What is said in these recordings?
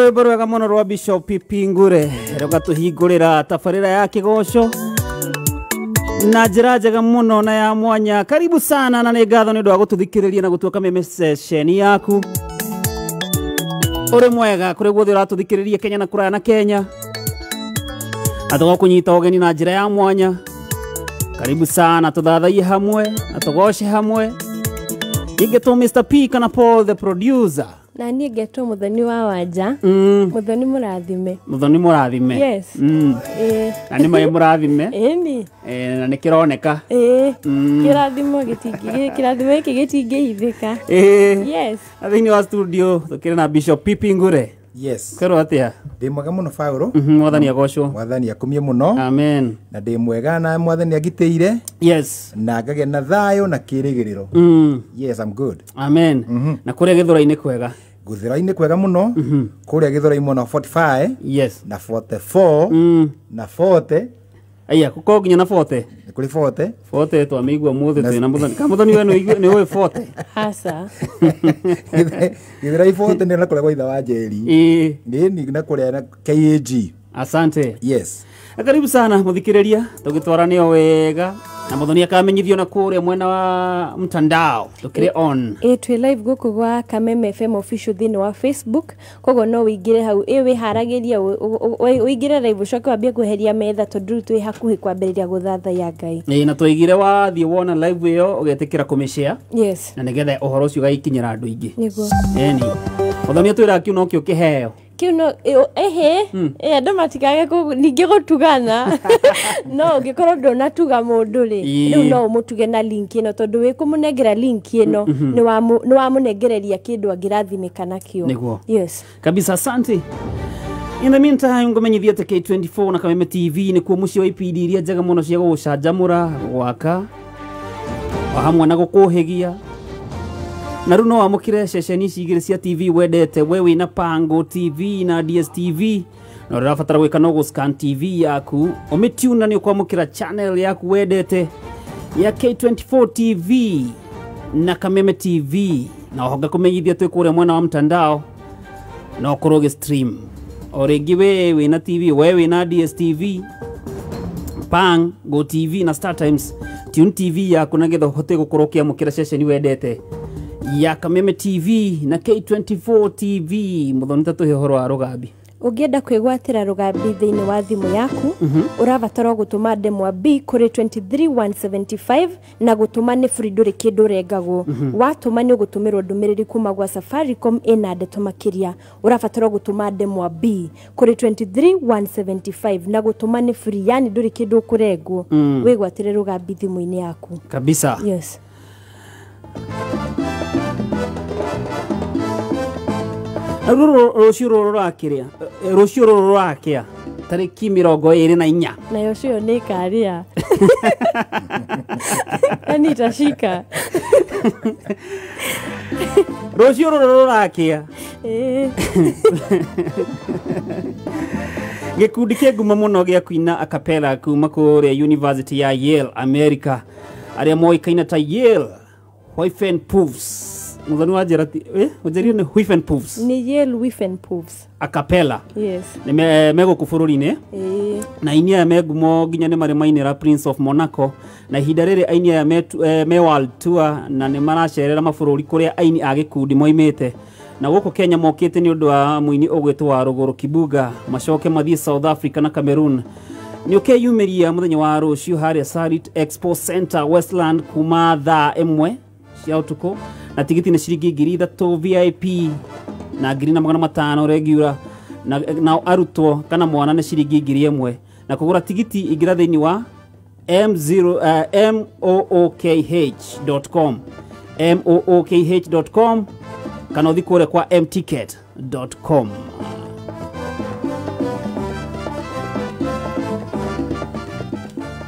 Rwĩmbo rwega mũno rwa Bishop Pingure rũgatũhingũrĩra tabarĩra ya kĩgoco na njĩra njega mũno na ya mwanya. Karibu sana na nĩ ngatho nĩ ũndũ wa gũtũthikĩrĩria na gũtua kameme ceceni yaku. Ũrĩ mwega kũrĩ guothe ũratũthikĩrĩria Kenya na kũraya na Kenya, na tũgakũnyita ũgeni na njĩra ya mwanya. Karibu sana, tũthathaiye hamwe na tũgoce hamwe. Ingetwo Mr. P kana Paul the producer. Na niĩ ngetwo Muthoni wa Wanja. Muthoni mũrathime. Muthoni mũrathime. Yes. Na nĩ maĩ mũrathime. Ĩni. Na nĩ kĩroneka. Kĩrathimo gĩtingĩ, kĩrathimo gĩkĩ gĩtingĩhithĩka. Yes. Na thĩinĩ wa studio tũkĩrĩ na Bishop P Ngure. Yes. Kwĩrwo atĩa? Ndĩ mwega mũno Paũlũ. Mwathani agocwo. Mwathani akumie mũno. Amen. Na ndĩ mwega na mwathani agitĩire. Yes. Na ngagĩa na thayũ na kĩrĩgĩrĩro. Yes, I'm good. Amen. Na kũrĩa Gĩthũrai-inĩ kwega. Gĩthũrai-inĩ kwega mũno. Kũrĩa Gĩthũrai mwena 45. Yes. Na 44. Na 40. Aya, gũkorwo nginya na 40. Nĩ kũrĩ 40. 40 twamĩigua mũthĩ twĩ na Muthoni. Ka Muthoni we nĩ ũĩ 40? Aca. Gĩthũrai 40 nĩ na kũrĩa gwa ithe wa Njeri. Nĩ na kũrĩa na KAG. Asante. Yes. Na karibu sana muthikiriria, tũgĩtwaranio wega na Muthoni akamenyithio na kũrĩa mwena wa mtandao tũkĩrĩ on. Twĩ live gũkũ gwa Kameme FM official thĩinĩ wa Facebook, koguo no wĩingĩre hau, wĩharagĩrie, wĩingĩre live ũcoke wambie kweheria metha tondũ rĩu twĩ hakuhĩ kwambĩrĩria gũthathaiya Ngai. Na twaigire wathiĩ wona live ĩyo ũgetĩkĩra kũmĩshare. Yes. Na nĩgetha ũhoro ũcio ũgagĩkinyĩra andũ aingĩ. Nĩguo. Ĩni. Muthoni atwĩra kĩu nokĩo kĩheo. Kĩu no ehe andũ matikage ningĩ gũtugana. No ũngĩkorwo ndũnatuga mũndũ rĩ, rĩu no ũmũtuge na link ĩno tondũ wĩ kũmũnengera link ĩno nĩ wamũnengereria kĩndũ angĩrathimĩka nakĩo. Nĩguo. Yes. Kabisa, asante. In the meantime, ngũmenyithia atĩ K24 na Kameme TV nĩkuo mũciĩ wa IPD iria njega mũno cia gũgũcanjamũra, gwaka o hamwe na gũkũhĩgia. Na rĩu no wamũkĩre ceceni ici igĩrĩ cia TV wendete, we wĩna Pango TV na DSTV, na ũrabatara gwĩka no gũ-scan TV yaku ũmĩtune na nĩ ũkwamũkĩra channel yaku wendete ya K24 TV na Kameme TV. Na oho ngakũmenyithia twĩ kũrĩa mwena wa mtandao no ũkorwo ũgĩ stream. O rĩngĩ we wĩna TV, we wĩna DSTV, Pang, Go TV na Star Times, tune TV yaku nĩgetha ũhote gũkorwo ũkĩamũkĩra ceceni wendete ya Kameme TV na K24 TV. Muthoni tatũhe ũhoro wa rũgambi. Ũngĩenda kwĩgwatĩra rũgambi thĩinĩ wa thimũ yaku, ũrabatara gũtũma ndemwa B kũrĩ 23175 na gũtũma nĩ free, ndũrĩ kĩndũ ũrengagwo. Watũma nĩ ũgũtũmĩrwo ndũmĩrĩri kuma gwa Safaricom ĩna ndeto makĩria. Ũrabatara gũtũma ndemwa B kũrĩ 23175 na gũtũma nĩ free, yani ndũrĩ kĩndũ ũkũrengwo. Wĩgwatĩre rũgambi thimũ-inĩ yaku. Kabisa. Yes. Rũciũ rũrũ rũrakĩrĩa, rũciũ rũrũ rũrakĩa tarĩki 24. Nayo cio nĩ ĩkarĩa. Yani itashika. Rũciũ rũrũ rũrakĩa. Gĩkundi kĩ ngumo mũno gĩa kũina a cappella kuma kũrĩa University ya Yale, America, arĩa moĩkaine ta Yale Whiffenpoofs. Muthoni wa njĩra ti, ũnjĩrire nĩ Whiffenpoofs. Nĩ Yale Whiffenpoofs. A cappella. Yes. Nĩ me gũkũ bũrũri-inĩ. Na aini aya me ngumo nginya nĩ marĩ mainĩra Prince of Monaco, na ihinda rĩrĩ aini aya me world tour na nĩ maracerera mabũrũri kũrĩa aini a gĩkundi moimĩte. Na gũkũ Kenya mokĩte nĩ ũndũ wa mũini ũgwĩtwo wa Rũgũrũ Kibuga, macoke mathiĩ South Africa na Cameroon. Nĩ ũkeyumĩria mũthenya wa rũciũ harĩa Sarit Expo Center Westland kuma thaa 1 cia ũtukũ, na tigiti nĩ ciringi 3,000 VIP na 1,500 regular, na arutwo kana mwana nĩ ciringi 1,000. Na kũgũra tigiti ingĩra thĩinĩ wa m0 mookh.com, mookh.com, kana ũthiĩ kũrĩa kwa mticket.com.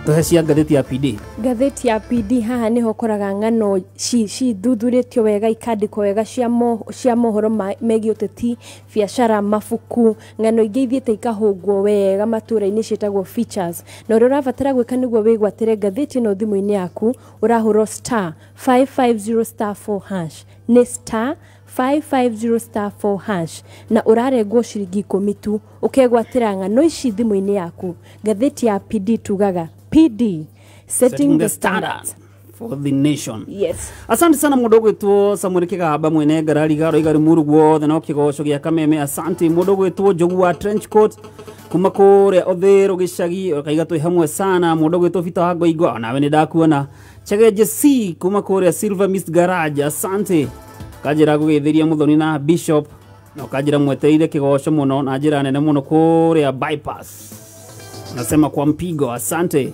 Tũhe cia ngathĩti ya PD. Ngathĩti ya PD haha nĩho ũkoraga ng'ano cithuthurĩtio wega, ikandĩkwo wega cia mohoro megiĩ ũteti, biacara, mabuku, ng'ano ingĩ ithiĩte ikahũngwo wega matũra-inĩ ciĩtagwo features. Na ũrĩa ũrabatara gwĩka nĩguo wĩgwatĩre ngathĩti ĩno thimũ-inĩ yaku, ũrahũra star 550 star 4 hash, nĩ star 550 star 4 hash, na ũrarengwo ciringi 10 tu ũkegwatĩra ng'ano ici thimũ-inĩ yaku. Ngathĩti ya PD tugaga PD, setting the standard for the nation. Yes. Asante sana mũndũ ũgwĩtwo Samuel Kĩgamba mwene ngarari garo igari muru guothe no kĩgoco gĩa Kameme. Asante mũndũ ũgwĩtwo Njogu wa trench coat kuma kũrĩa Othĩrũ gĩcagi ũkaiga twĩ hamwe sana. Mũndũ ũgwĩtwo Peter wa Ngoingo nawe nĩ ndakuona. Chegeje C kuma kũrĩa Silver Mist Garage, asante. Kanjĩra gũgĩthĩria Muthoni na Bishop na ũkanjĩra mwetereire kĩgoco mũno na njĩra nene mũno kũrĩa bypass, nasema kwa mpigo, asante.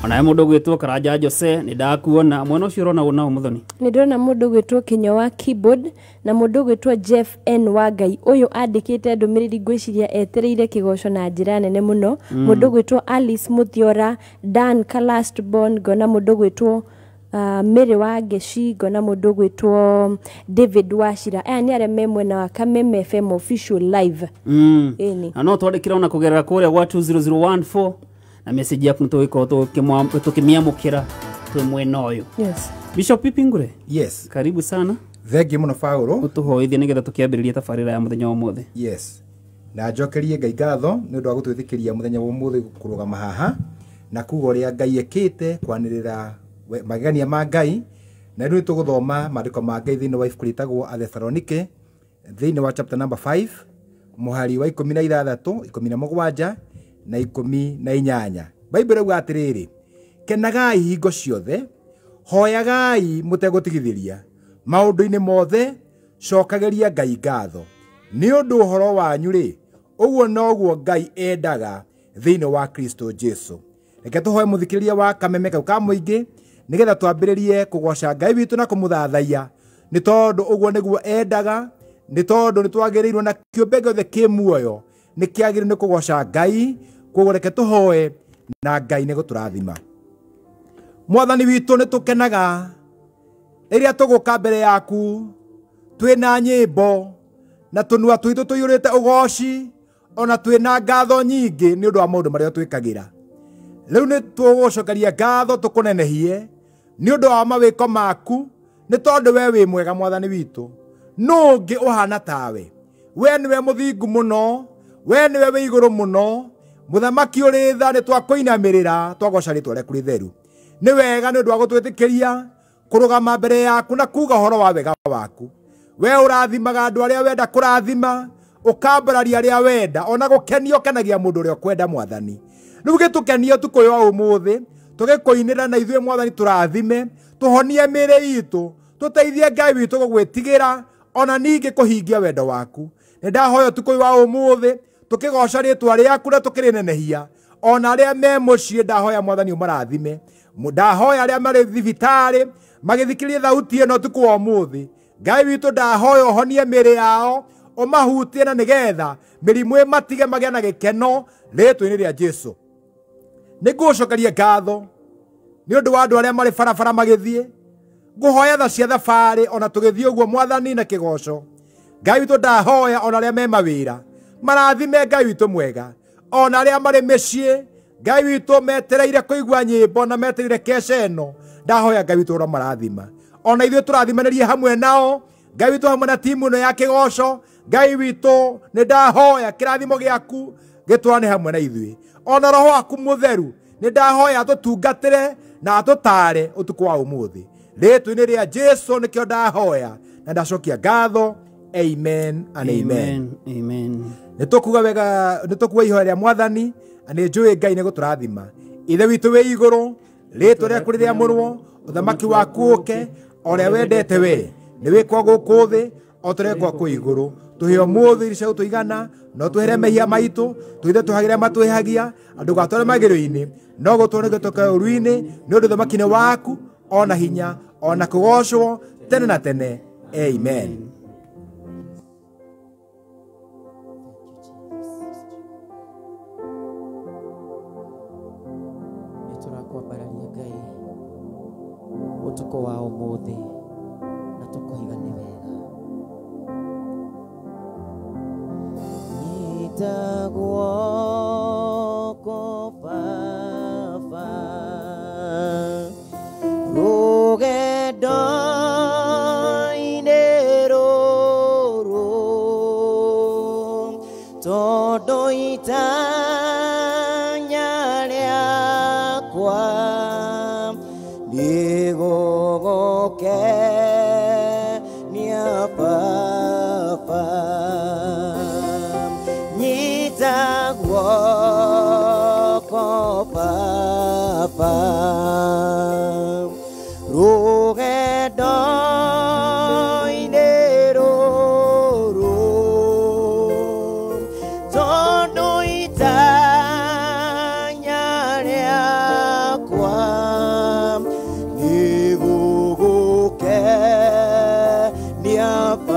Onawe mũndũ ũgwĩtwo Karanja Jose nĩ ndakuona. Mwena ũcio ũrona nao Muthoni? Nĩ ndĩrona mũndũ ũgwĩtwo Kinyo wa keyboard na mũndũ ũgwĩtwo Jeff N wa Ngai. Ũyũ andĩkĩte ndũmĩrĩri ngwĩciria etereire kĩgoco na njĩra nene mũno. Mũndũ ũgwĩtwo Alice Muthiora, Dan Kalastborn, ngona mũndũ ũgwĩtwo Mary wa Ngeci, ngona mũndũ ũgwĩtwo David Wachira. Aya nĩ arĩa me mwena wa Kameme FM official live. Ĩni. Na no twandĩkĩre ona kũgerera kũrĩa gwa 20014 na message yaku nĩtũgĩkorwo tũkĩmĩamũkĩra twĩ mwena ũyũ. Yes. Bishop Pipingure. Yes. Karibu sana. Thengiũ mũno Paũlũ. Ũtũhoithie nĩgetha tũkĩambĩrĩria tabarĩra ya mũthenya wa ũmũthĩ. Yes. Na njokerie Ngai ngatho nĩ ũndũ wa gũtwĩtĩkĩria mũthenya wa ũmũthĩ kũrũgama haha na kuga ũrĩa Ngai ekĩte kwanĩrĩra magegania ma Ngai. Na rĩu tũgũthoma maandĩko ma Ngai thĩinĩ wa ibuku rĩtagwo Athesalonike thĩinĩ wa chapter number 5 mũhari wa 16, 17 na 18. Bible ĩrauga atĩrĩrĩ, kenagai hingo ciothe, hoyagai mũtegũtigithĩria, maũndũ-inĩ mothe cokagĩria Ngai ngatho, nĩ ũndũ ũhoro wanyu rĩ, ũguo noguo Ngai endaga thĩinĩ wa Kristo Jesu. Reke tũhoe mũthikĩrĩria wa Kameme kau ka mũingĩ nĩgetha twambĩrĩrie kũgoca Ngai witũ na kũmũthathaiya, nĩ tondũ ũguo nĩguo endaga, nĩ tondũ nĩ twagĩrĩirwo na kĩũmbe gĩothe kĩ muoyo nĩ kĩagĩrĩirwo nĩ kũgoca Ngai. Koguo reke tũhoe na Ngai nĩ gũtũrathima. Mwathani witũ, nĩ tũkenaga rĩrĩa tũgũka mbere yaku twĩna nyĩmbo na tũnua twitũ tũiyũrĩte ũgoci ona twĩna ngatho nyingĩ nĩ ũndũ wa maũndũ marĩa twĩkagĩra. Rĩu nĩ tũgũcokeria ngatho tũkũnenehie nĩ ũndũ wa mawĩko maku, nĩ tondũ we wĩ mwega Mwathani witũ. Nũ ũngĩ ũhana tawe? We nĩwe mũthingu mũno, we nĩwe wĩ igũrũ mũno, mũthamaki ũrĩ tha, nĩ twakũinamĩrĩra twagoca rĩtwa rĩaku rĩtheru. Nĩ wega nĩ ũndũ wa gũtwĩtĩkĩria kũrũgama mbere yaku na kuga ũhoro wa wega waku. We ũrathimaga andũ arĩa wenda kũrathima, ũkambararia arĩa wenda, ona gũkenio ũkenagia mũndũ ũrĩa ũkwenda Mwathani. Rĩu gĩtũkenie ũtukũ ũyũ wa ũmũthĩ, tũgĩkũinĩra na ithuĩ Mwathani tũrathime, tũhonie mĩĩrĩ itũ, tũteithie Ngai witũ gũgwĩtigĩra, ona ningĩ kũhingia wendo waku. Nĩ ndahoya ũtukũ ũyũ wa ũmũthĩ tũkĩgoca rĩtwa rĩaku na tũkĩrĩnenehia, ona arĩa me mũciĩ ndahoya Mwathani ũmarathime. Ndahoya arĩa marĩ thibitarĩ magĩthikĩrĩria thauti ĩno ũtukũ wa ũmũthĩ, Ngai witũ ndahoya ũhonie mĩĩrĩ yao, ũmahutie na nĩgetha mĩrimũ ĩmatige magĩe na gĩkeno rĩtwa-inĩ rĩa Jesu. Nĩ ngũcokeria ngatho nĩ ũndũ wa andũ arĩa marĩ barabara magĩthiĩ, ngũhoya tha cia thabarĩ ona tũgĩthiĩ ũguo Mwathani na kĩgoco. Ngai witũ ndahoya ona arĩa me mawĩra marathime Ngai witũ mwega, ona arĩa marĩ mĩciĩ Ngai witũ metereire kũigua nyĩmbo na metereire keca ĩno, ndahoya Ngai witũ ũromarathima. Ona ithuĩ tũrathimanĩrie hamwe nao Ngai witũ hamwe na timu ĩno ya kĩgoco. Ngai witũ nĩ ndahoya kĩrathimo gĩaku gĩtwarane hamwe na ithuĩ, ona roho waku mũtheru nĩ ndahoya atũtungatĩre na atũtare ũtukũ wa ũmũthĩ. Rĩtwa-inĩ rĩa Jesu nĩkĩo ndahoya na ndacokia ngatho. Amen and amen. Amen. Nĩ tũkuga wega, nĩ tũkuga ihoya rĩa Mwathani, na nĩ njũĩ Ngai nĩ gũtũrathima. Ithe witũ wĩ igũrũ, rĩtwa rĩaku rĩamũrwo, ũthamaki waku ũke, o ũrĩa wendete we nĩ wĩkwo gũkũ thĩ o ta ũrĩa wĩkwo kũu igũrũ. Tũhe ũmũthĩ irio cia gũtũigana, no twehere mehia maitũ, tũithe tũhagĩre matwĩhagia, na ndũgatware magerio-inĩ, no gũtũhonokie tũke ũũru-inĩ, nĩ ũndũ ũthamaki nĩ waku, ona hinya, ona kũgocwo tene na tene. Amen. Tũrakwambararia Nyita guoko Baba, rũgendo-inĩ rũrũ, tondũ itanya rĩakwa nĩgũgũkenia Baba. Nyita guoko Baba, rũgendo-inĩ rũrũ, tondũ itanya rĩakwa nĩgũgũkenia Baba.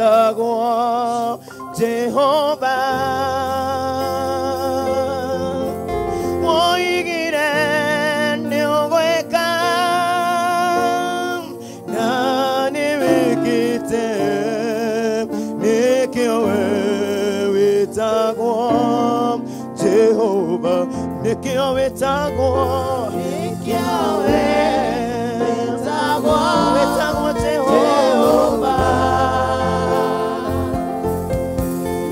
wĩtagwo Jehova woigire nĩ ũgwĩka na nĩ wĩkĩte nĩkĩo we wĩtagwo Jehova nĩkĩo wĩtagwo nĩkĩo wĩtagwo wĩtagwo Jehova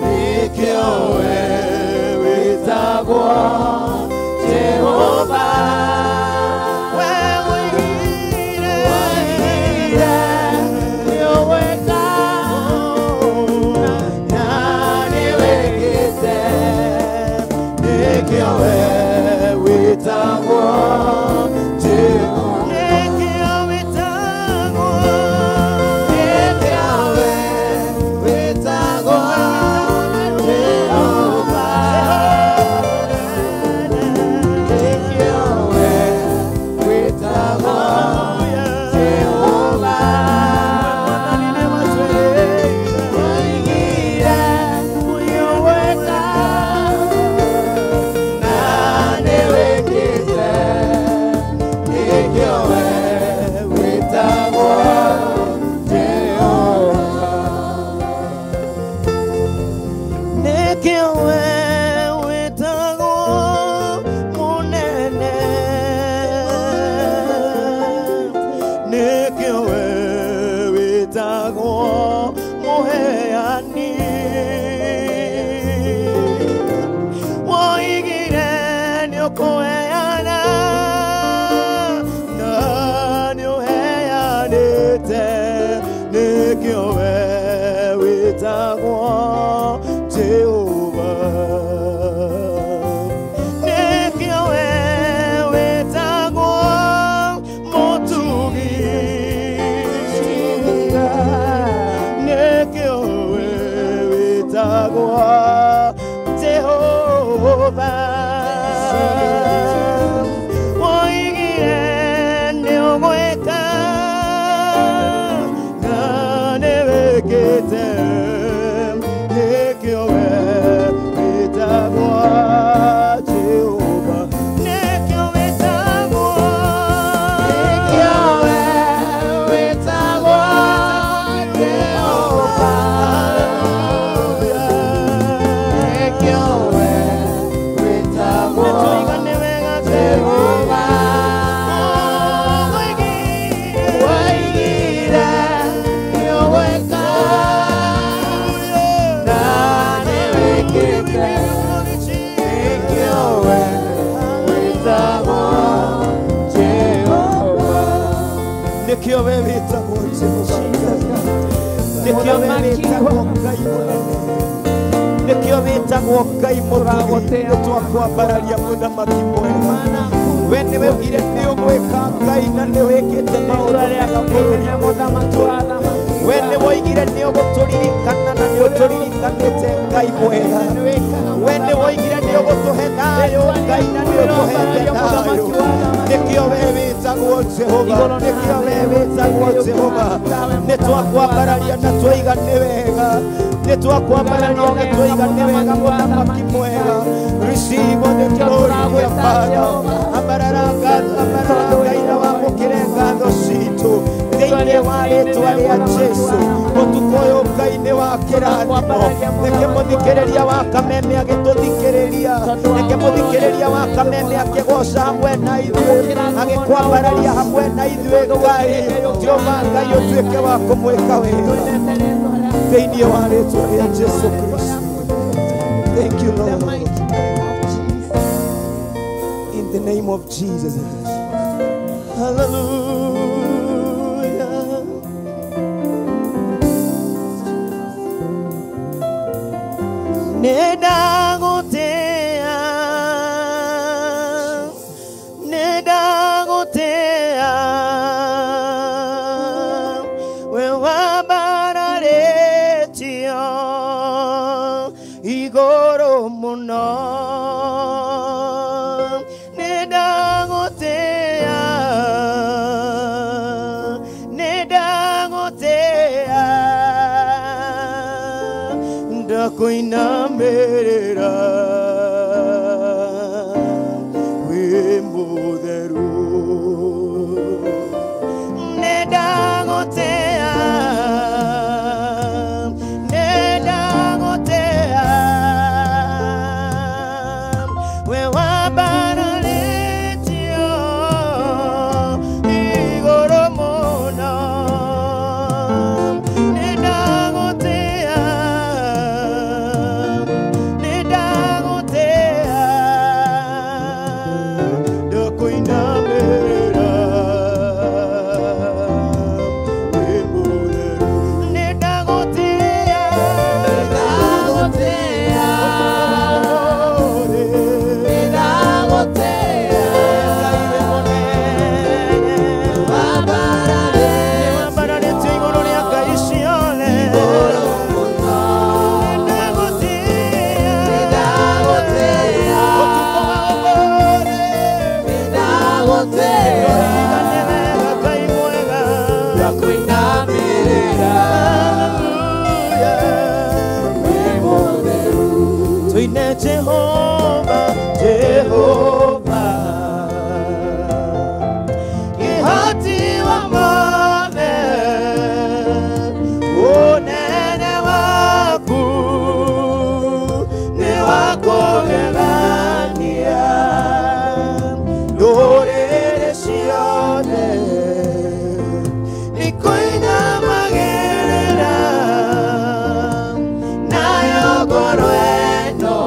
nĩkĩo we wĩtagwo Jehova we woigire nĩ ũgwĩka na nĩ wĩkĩte nĩkĩo we wĩtagwo Jehova nĩkĩo wĩtagwo nĩkĩo we wĩtagwo Jehova nĩkĩo we wĩtagwo Jehova woigire nĩ ũgwĩka na nĩ wĩkĩte nĩkĩo we wĩtagwo Jehova nĩkĩo we wĩtagwo mũnene nĩkĩo we wĩtagwo mũheani woigire nĩ ũkũheana na nĩ ũheanĩte nĩkĩo we wĩtagwo Jehova nĩkĩo we wĩtagwo mũtugi nĩkĩo we wĩtagwo Jehova woigire nĩ ũgwĩka na nĩ wĩkĩte nĩkĩo we wĩtagwo Jehova nĩkĩo wĩtagwo nĩkĩo we wĩtagwo Jehova nĩkĩo we wĩtagwo nĩtũiga nĩ wega Jehova woigire nĩ ũgwĩka na nĩ wĩkĩte nĩkĩo we wĩtagwo Jehova nĩkĩo we wĩtagwo Jehova nĩkĩo we wĩtagwo Ngai mũnene nĩkĩo wĩtagwo Ngai mũtugi nĩtwakwambararia mũthamaki mwega we nĩwe ugire nĩ ũgwĩka Ngai na nĩ wĩkĩte maũndũ mega bũrũri we nĩ woigire nĩ ũgũtũririkana na nĩ ũtũririkanĩte Ngai mwega we nĩ woigire nĩ ũgũtũhe thayũ Ngai na nĩ ũtũhete thayũ nĩkĩo we wĩtagwo Jehova nĩkĩo we wĩtagwo Jehova nĩtwakwambararia na twaiga nĩ wega nĩtwakwambararia na twaiga nĩ wega mũthamaki mwega receive all the glory dear Father ambarara ngatho ambarara Ngai na wamũkĩre ngatho citũ thĩinĩ wa rĩtwa rĩa Jesũ ũtukũ ũyũ Ngai nĩ wa kĩrathimo reke mũthikĩrĩria wa kameme agĩtũthikĩrĩria reke mũthikĩrĩria wa kameme akĩgoca hamwe na ithuĩ agĩkwambararia hamwe na ithuĩ Ngai Jehova Ngai ũtuĩke wa kũmwĩka wega thĩinĩ wa rĩtwa rĩa Jesũ Kristo. Thank you Lord. In the name of Jesus. Hallelujah. Nĩndagũtĩĩa, nĩndagũtĩĩa, we wambararĩtio igũrũ mũno. Nĩndagũtĩĩa, nĩndagũtĩĩa, Ndakuinamĩrĩra wĩ mũtheru. Nĩndagũtĩa, nĩndagũtĩa, we wambararĩtio igũrũ mũno. Nĩndagũtĩa, nĩndagũtĩa, ndakũinamĩrĩra wĩ mũtheru. Nĩndagũtĩa, Nĩndagũtĩa, nĩndagũtĩa, Ngai wĩ mũnene. wambararĩtio Wambararĩtio igũrũ rĩa ngai ciothe. igũrũ mũno. Nĩndagũtĩa, Nĩndagũtĩa, ũtukũ wa ũmũthĩ. nĩndagũtĩa, Ndoiga nĩ wega Ngai mwega. ndakũinamĩrĩra Hallelujah. wĩ mũtheru. Tuine Jehova, Jehova. Kĩhoti wa mothe, ũnene waku nĩ wa kũgegania. Ndũrĩrĩ ciothe ikũinamagĩrĩra, nayo ngoro ĩno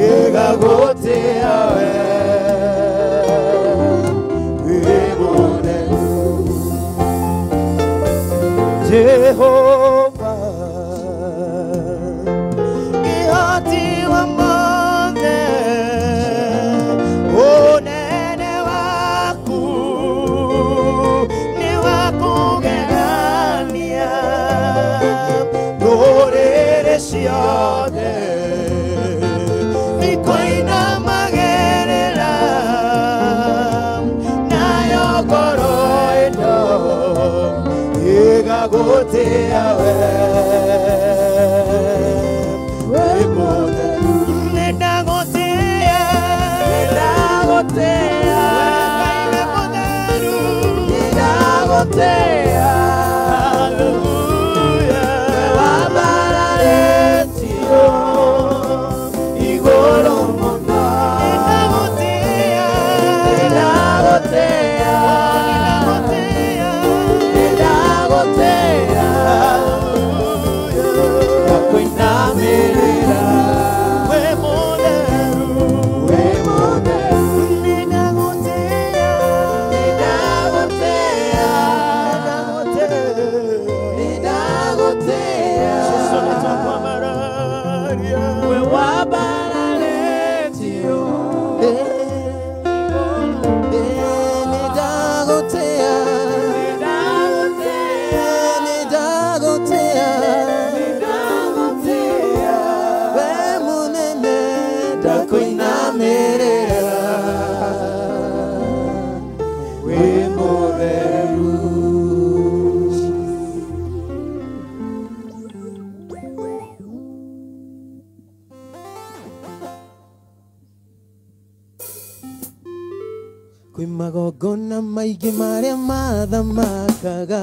ĩgagũtĩa we wĩ mũtheru. Jehova, kĩhoti wa mothe, ũnene waku nĩ wa kũgegania. Ndũrĩrĩ ciothe ikũinamagĩrĩra, nayo ngoro ĩno ĩgagũtĩa we wĩ mũtheru. Nĩndagũtĩa, Nĩndagũtĩa, Ngai wĩ mũtheru. nĩndagũtĩa, Hallelujah. wambararĩtio igũrũ mũno. Nĩndagũtĩa, Nĩndagũtĩa, nĩndagũtĩa, nĩndagũtĩa, hallelujah. ndakũinamĩrĩra Wĩ mũtheru. wĩ mũtheru. Nĩndagũtĩa, Nĩndagũtĩa, nĩndagũtĩa. nĩndagũtĩa, Jesu nĩtwakwambararia. we wambararĩtio Nĩndagũtĩa, nĩndagũtĩa, nĩndagũtĩa, nĩndagũtĩa, we mũnene ndakũinamĩrĩra wĩ mũtheru. Kwĩ magongona maingĩ marĩa mathamakaga,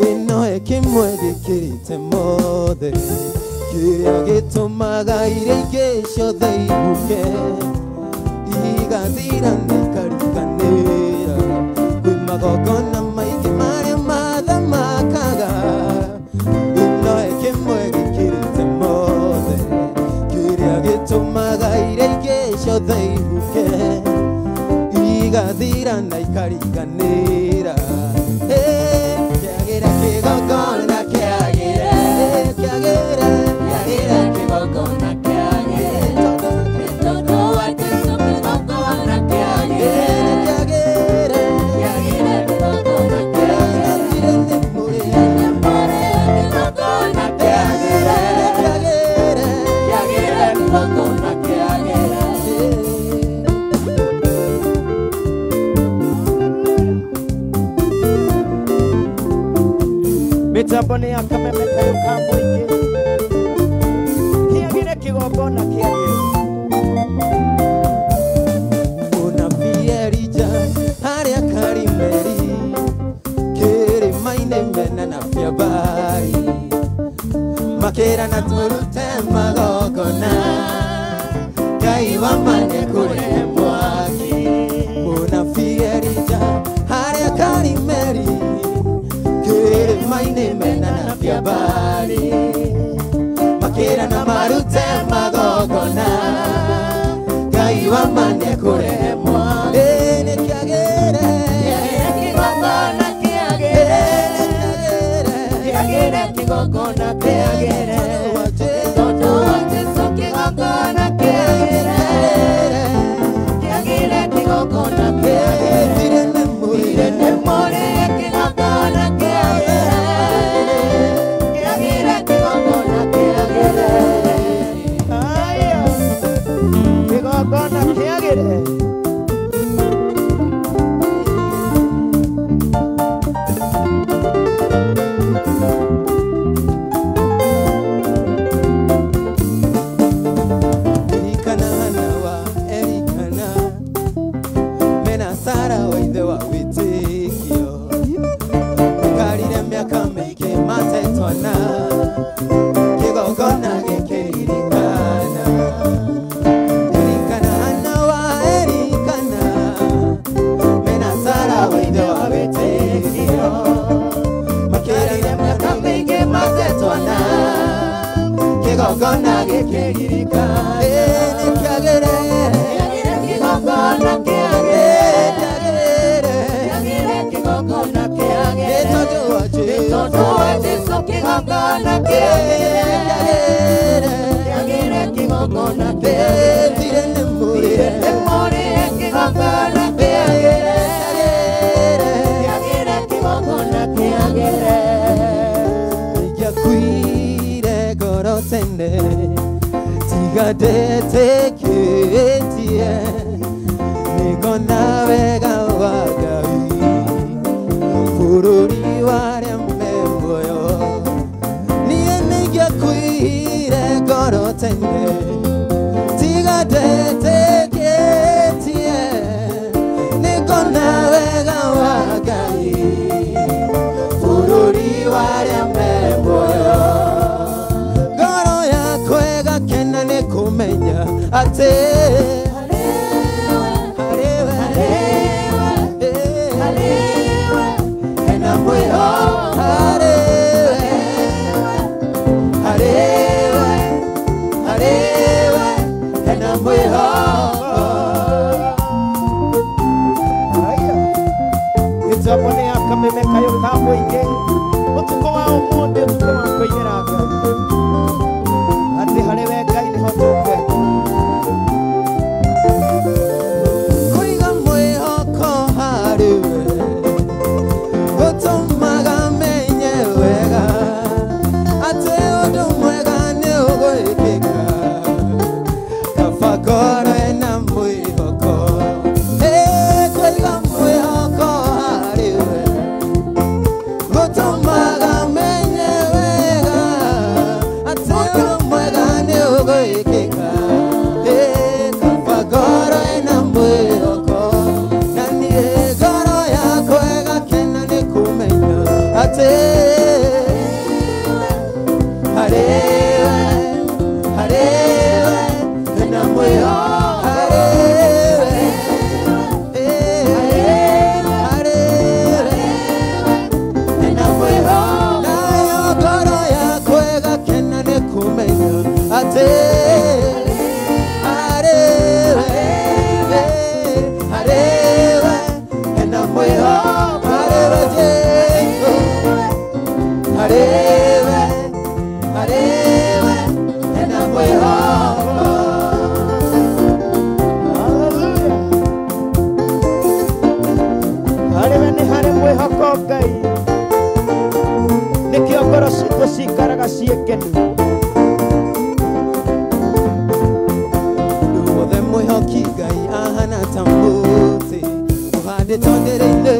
ĩno ĩkĩmwe gĩkĩrĩte mothe, kĩrĩa gĩtũmaga iria ingĩ ciothe ihuke, igathira na ikariganĩra. Kwĩ magongona maingĩ marĩa mathamakaga, ĩno ĩkĩmwe gĩkĩrĩte mothe, kĩrĩa gĩtũmaga iria ingĩ ciothe ihuke, igathira na ikariganĩra. Eh, kĩagĩra kĩgongona kĩagĩre, kĩagĩre, Kĩagĩre kĩgongona kĩagĩre, nĩ tondũ wa Jesũ kĩgongona kĩagĩre. Kĩagĩre, Kĩagĩre kĩgongona kĩagĩre, kĩagĩre nĩ mũrĩo, nĩ mũrĩo kĩgongona kĩagĩre. Kĩagĩre, Kĩagĩre kĩgongona kĩagĩre. Mĩtambo nĩ ya kameme kayũ ka mũingĩ. Kĩgongona kĩagĩre. Mũnabii Elija harĩa Karimeli kĩrĩma-inĩ mena na Biabari makĩrana tũrute magongona Ngai wa ma nĩekũrehe mwaki. Mũnabii Elija harĩa Karimeli kĩrĩma-inĩ mena na Biabari makĩrana marute magongona Ngai wa ma nĩekũrehe mwaki. Nĩkĩagĩre Kĩgongona kĩagĩre. Kĩagĩre kĩgongona kĩagĩre. Tondũ wa Jesũ kĩgongona kĩagĩre. Kĩagĩre kĩgongona kĩagĩre. Thirĩ nĩ mũrĩhe kĩgongona kĩagĩre. Kĩagĩre kĩgongona kĩagĩre. Aya. Kĩgongona kĩagĩre. Elikana Hana wa Elikana mena Sara wa ithe wa wĩtĩkio maikarire mĩaka mĩingĩ matetwana kĩgongona gĩkĩririkana. Elikana Hana wa Elikana mena Sara wa ithe wa wĩtĩkio maikarire mĩaka mĩingĩ matetwana kĩgongona gĩkĩririkana. Nĩkĩagĩre Kĩagĩre kĩgongona kĩagĩre. Kĩagĩre kĩgongona kĩagĩre. Tondũ wa Jesũ kĩgongona kĩagĩre. Kĩagĩre kĩgongona kĩagĩre. Thirĩ nĩ mũrĩhe kĩgongona kĩagĩre. Kĩagĩre kĩgongona kĩagĩre. Ingĩakuire ngoro tene tiga ndetĩkĩtie nĩngona wega wa Ngai bũrũri wa arĩa me muoyo. Niĩ nĩingĩakuire ngoro tene tiga ndetĩkĩtie nĩngona wega wa Ngai bũrũri wa arĩa me muoyo. Ngoro yakwa ĩgakena nĩ kũmenya atĩ harĩwe Harĩwe hena mwĩhoko. harĩwe harĩwe harĩwe hena mwĩhoko. Aya. Mĩtambo nĩ ya kameme kayũ ka mũingĩ. Ũtukũ wa ũmũthĩ ũtukũ wa kũinĩra Ngai. Atĩ harĩ we Ngai nĩho tũkwenda. Kũiga mwĩhoko harĩwe gũtũmaga menye wega atĩ ũndũ mwega nĩ ũgwĩkĩka kaba ngoro ĩna mwĩhoko. Kũiga mwĩhoko harĩwe gũtũmaga menye wega atĩ ũndũ mwega nĩ ũgwĩkĩka. Kaba ngoro ĩna mwĩhoko na niĩ ngoro yakwa ĩgakena nĩ kũmenya atĩ harĩwe harĩwe hena mwĩhoko harĩwe harĩwe hena mwĩhoko. Nayo ngoro yakwa ĩgakena nĩ kũmenya atĩ harĩwe harĩwe hena mwĩhoko harĩwe Jesũ harĩwe harĩwe hena mwĩhoko. Hallelujah. Harĩwe nĩ harĩ mwĩhoko Ngai. Nĩkĩo ngoro citũ cikaraga ciĩ ngenu. Mũndũ wothe mwĩhoki Ngai ahana ta mũtĩ ũhandĩtwo ndĩrĩ-inĩ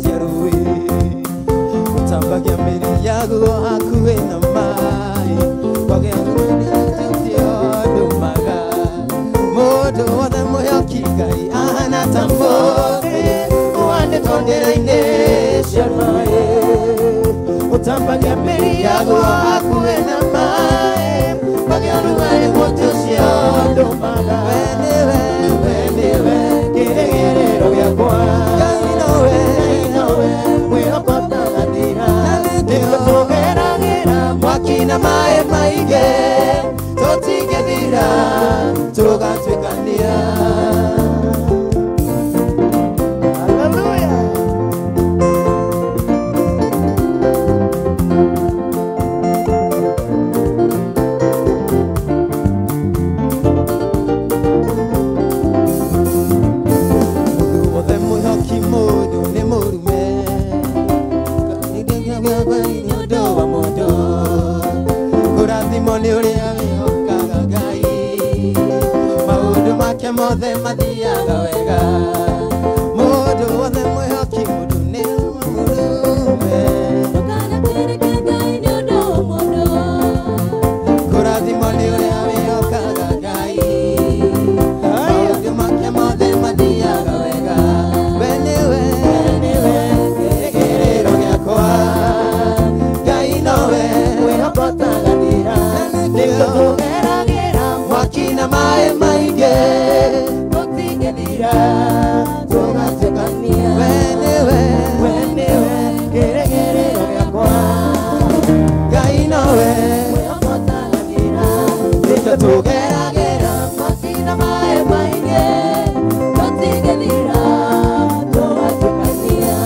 cia rũĩ ũtambagia mĩri yaguo hakuhĩ na maĩ kwagĩa Hondera-inĩ cia maĩ Ũtambagia mĩri yaguo hakuhĩ na maĩ Kwagĩa ũrugarĩ mũtĩ ũcio ndũmaga We nĩwe, we nĩwe kĩrĩgĩrĩro gĩakwa Ngai nowe, nowe mwĩhoko ũtagathira Nĩkĩo tũgeragĩra mwaki na maĩ maingĩ Tũtingĩthira tũgatuĩkania Hallelujah. Mũndũ wothe mwĩhoki mũndũ nĩ mũrume nĩ ũndũ wa mũndũ Kũrathimwo nĩ ũrĩa wĩhokaga Ngai Maũndũ make mothe mathiaga wega Mũndũ wothe mwĩhoki mũndũ nĩ mũrume Kũrathimwo nĩ ũrĩa wĩhokaga Ngai Maũndũ make mothe mathiaga wega We nĩwe, nĩwe kĩrĩgĩrĩro gĩakwa Ngai nowe Mwĩhoko ũtagathira Nĩkĩo tũgeragĩra mwaki na maĩ maingĩ tũtingĩthira tũgatuĩkania We nĩwe, We nĩwe kĩrĩgĩrĩro gĩakwa Ngai nowe Mwĩhoko ũtagathira Nĩkĩo tũgeragĩra mwaki na maĩ maingĩ tũtingĩthira tũgatuĩkania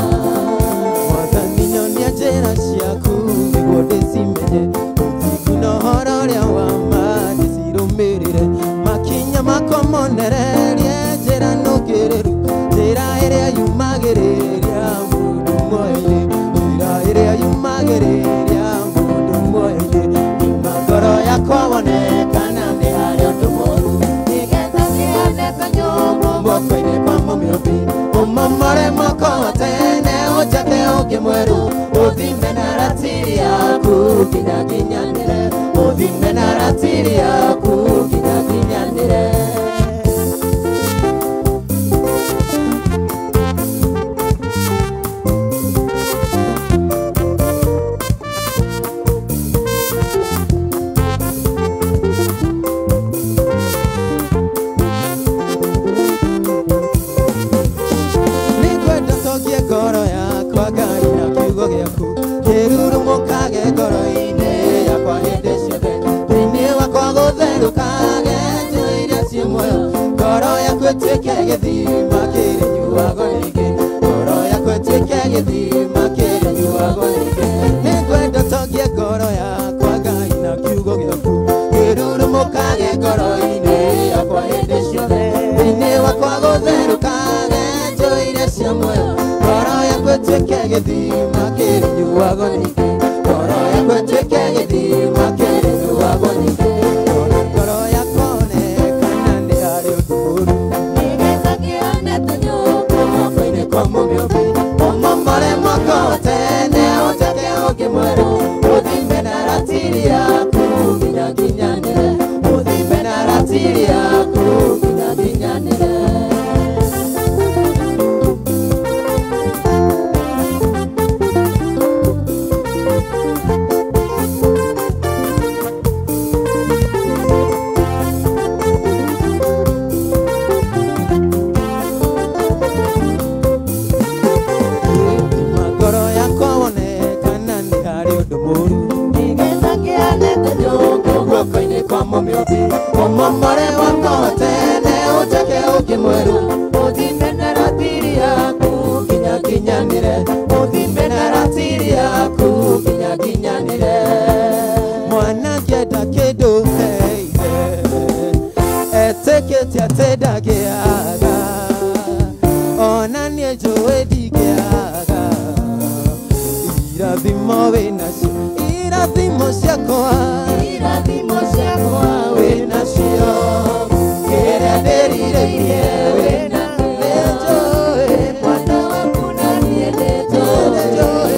Mwathani nyonia njĩra ciaku nĩguo ndĩcimenye ũthingu na ũhoro ũrĩa wa ma ndĩcirũmĩrĩre makinya makwa monererie njĩra nũngĩrĩru njĩra ĩrĩa yumagĩrĩria mũndũ muoyo-inĩ njĩra ĩrĩa yumagĩrĩria mũndũ muoyo-inĩ thima ngoro yakwa wone kana nĩ harĩ ũndũ mũũru Nĩgetha kĩhane ta nyũngũ moko-inĩ kwa mũmĩũmbi ũmomore moko wa tene ũnjake ũngĩ mwerũ ũthime na ratiri yaku nginya nginyanĩre ũthime na ratiri yaku nginya nginyanĩre Nĩngwenda tongie ngoro yakwa Ngai na kiugo gĩaku kĩrurumũkage ngoro-inĩ yakwa hĩndĩ ciothe thĩinĩ wakwa gũtherũkage njĩra iria ciĩ muoyo ngoro yaku ĩtuĩke gĩthima kĩrĩnyuagwo nĩngĩ ngoro yaku ĩtuĩke gĩthima kĩrĩnyuagwo nĩngĩ Nĩngwenda tongie ngoro yakwa Ngai na kiugo gĩaku kĩrurumũkage ngoro-inĩ yakwa hĩndĩ ciothe thĩinĩ wakwa gũtherũkage njũĩ iria cia muoyo ngoro yaku ĩtuĩke gĩthima kĩrĩnyuagwo ningĩ ngoro yaku ĩtuĩke gĩthima kĩrĩnyuagwo ningĩ ngoro yakwa one kana nĩ harĩ ũndũ mũũru Nĩgetha kĩhane ta nyũngũ moko-inĩ kwa mũmĩũmbi ũmomore moko wa tene ũnjake ũngĩ mwerũ ũthime na ratiri yaku nginya nginyanĩre ũthime na ratiri yaku nginya nginyanĩre Thima ngoro yakwa wone kana nĩ harĩ ũndũ mũũru Nĩgetha kĩhane ta nyũngũ guoko-inĩ kwa mũmĩũmbi ũmomore wakwa wa tene ũnjake ũngĩ mwerũ ũthime na ratiri yaku nginya nginyanĩre ũthime na ratiri yaku nginya nginyanĩre mwana ngĩenda kĩndũ heire etĩkĩtie atĩ ndangĩaga ona niĩ njũĩ ndingĩaga irathimo wĩnacio irathimo ciakwa Irathimo ciakwa wĩnacio kĩrĩa ndĩrirĩirie wĩna nĩnjũĩ Mwana waku na niĩ nĩnjũĩ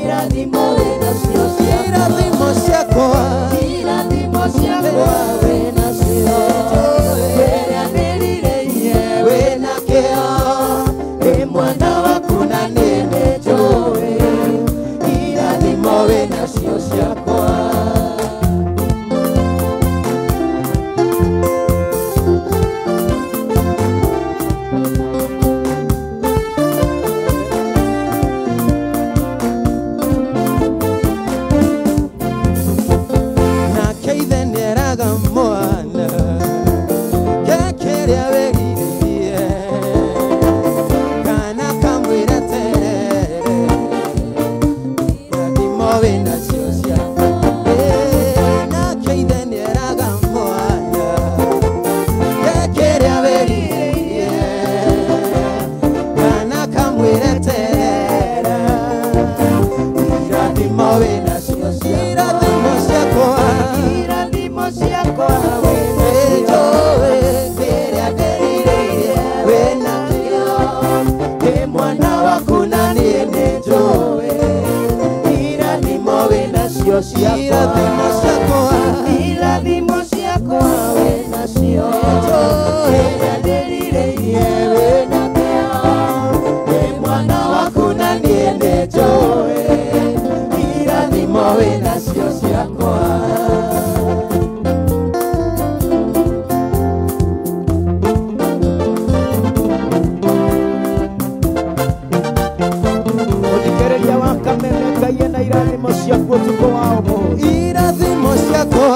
Irathimo wĩnacio ciakwa irathimo ciakwa Irathimo ciakwa wĩnacio Kĩrĩa ndĩrirĩirie wĩna kĩo Ĩ mwana waku na nĩeraga mwana kĩrĩa wĩrirĩirie kana kamwĩra terere irathimo wĩnacio ciakwa nake ithe nĩeraga mwana kĩrĩa wĩrirĩirie kana kamwĩra terere irathimo wĩnacio irathimo ciakwa irathimo ciakwa wĩnacio kĩrĩa ndĩrirĩirie wĩnakĩo ndĩ mwana waku na niĩ nĩnjũĩ irathimo wĩnacio ciakwa irathimo ciakwa irathimo ciakwa wĩnacio kĩrĩa ndĩrirĩirie wĩnakĩo ndĩ mwana waku na niĩ nĩnjũĩ irathimo wĩnacio ciakwa. Mũthikĩrĩria wa Kameme Ngai ena irathimo ciaku ũtukũ wa ũmũthĩ. Irathimo ciakwa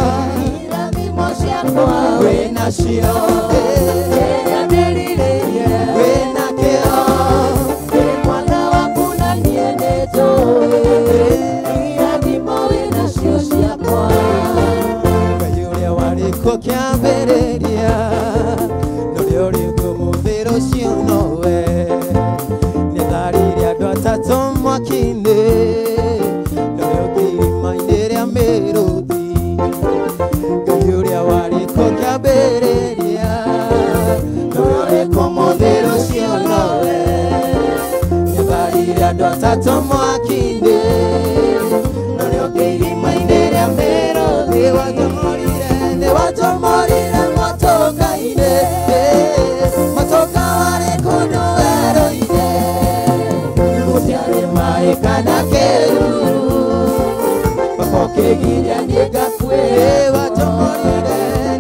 irathimo ciakwa wĩnacio kĩrĩa ndĩrirĩirie wĩnakĩo ndĩ mwana waku na niĩ nĩnjũĩ irathimo wĩnacio ciakwa. Ngai ũrĩa warĩ kuo kĩambĩrĩria na ũrĩa ũrĩ kuo mũthĩ rũciũ nowe nĩatharire andũ atatũ mwaki-inĩ na ũrĩa ũngĩ irima-inĩ rĩa mĩrũthi. Ngai ũrĩa warĩ kuo kĩambĩrĩria na ũrĩa ũrĩ kuo mũthĩ rũciũ nowe nĩatharire andũ atatũ mwaki-inĩ na ũrĩa ũngĩ irima-inĩ rĩa mĩrũthi. Nĩwatũmũrire motoka-inĩ motoka warĩ kũndũ werũ-inĩ gũtiarĩ maĩ kana kĩruru baba ũkĩgiria niĩ ngakue.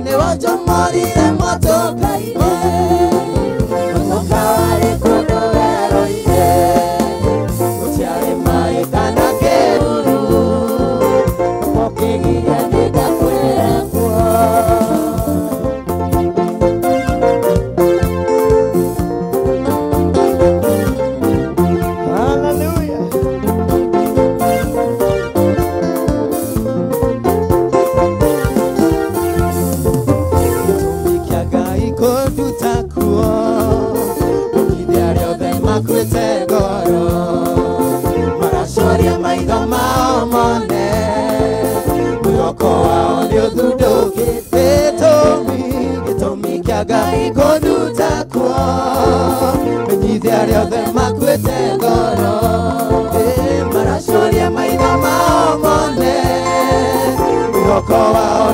Nĩwatũmũrire motoka-inĩ motoka warĩ kũndũ werũ-inĩ gũtiarĩ maĩ kana kĩruru baba ũkĩgiria niĩ ngakuĩra kuo. Hallelujah. Gĩtũmi kĩa Ngai kũnduta kuo ũkithia arĩa othe makuĩte ngoro maracoria maitho mao mone mwĩhoko wao nĩũthundũkĩte. Gĩtũmi kĩa Ngai kũnduta kuo menyithia arĩa othe makuĩte ngoro maracoria maitho mao mone mwĩhoko wao